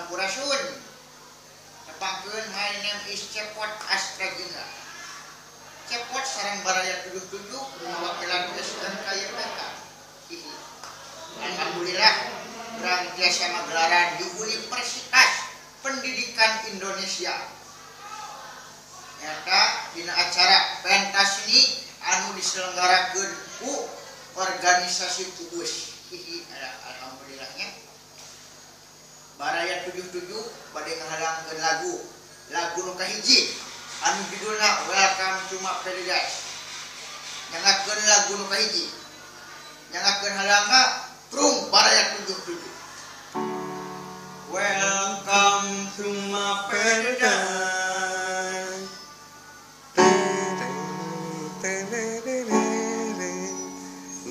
Sampurasun. Tepangkeun, my name is Cepot Astrajingga. Cepot sareng Baraya 77 ngawakilan SMK YPK. Hihi. Alhamdulillah urang tiasa magelaran di Universitas Pendidikan Indonesia. Nyata dina acara pentas seni anu diselenggarakeun ku organisasi Kubus. Hihi, alhamdulillahnya. Baraya 77 bade ngahalangkeun lagu. Lagu nu kahiji anu judulna Welcome to My Paradise. Nyangakeun lagu nu kahiji. Nyangakeun halangna Prung Baraya 77. Welcome to my paradise.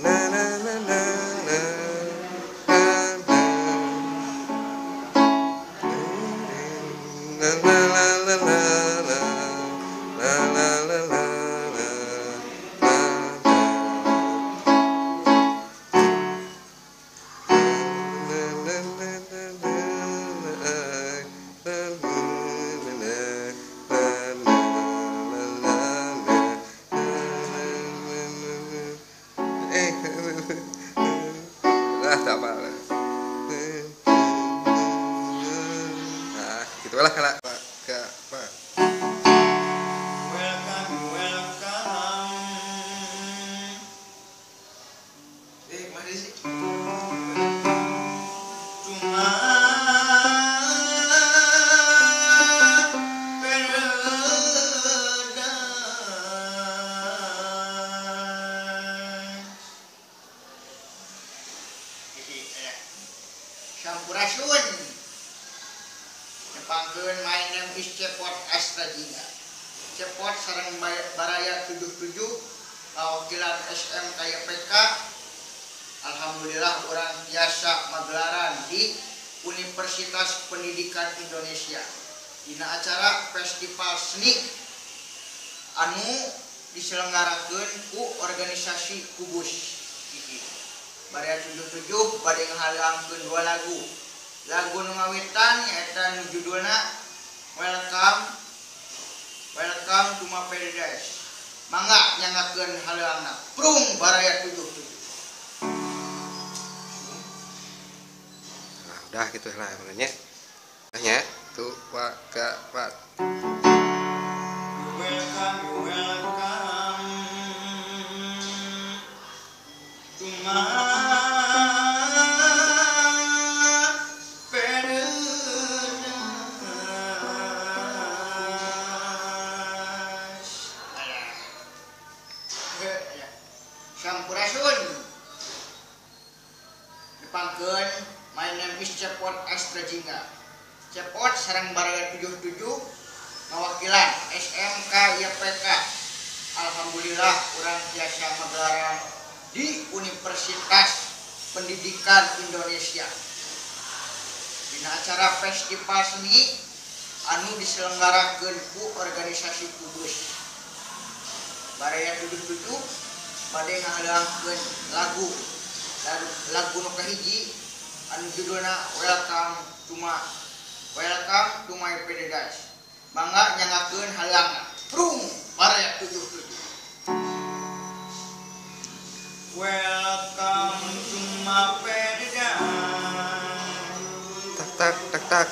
Na na na na na na na na na na na na na na na. Tak apa. Nah, gitu lah kalau ke apa. Welcome, welcome. Mana sih? Cuma paradise. Sampurasun. Tepangkeun, my name is Cepot Astrajingga. Cepot sareng Baraya 77 ngawakilan SMK YPK. Alhamdulillah urang tiasa magelaran di Universitas Pendidikan Indonesia. Dina acara festival seni anu diselenggarakeun ku organisasi Kubus. Baraya 77 bade ngahalangkeun dua lagu. Lagu nu ngawitan nyaeta nu judulna Welcome Welcome to My Paradise. Mangga nyangakeun halangna Prung Baraya 77. Nah, udah gitu lah makanya. Nya tuh wa ka pat. Welcome, welcome to my paradise. Sampurasun. Tepangkeun, my name is Cepot Astrajingga. Cepot sareng Baraya 77 ngawakilan SMK YPK. Alhamdulillah urang tiasa magelaran di Universitas Pendidikan Indonesia. Dina acara festival seni anu diselenggarakeun ku organisasi Kubus. Baraya 77 bade ngahalangkeun lagu lagu nu kahiji anu judulna Welcome to My Paradise. Mangga nyangakeun halangna Prung Baraya 77. Welcome to my paradise. Tak tak tak tak.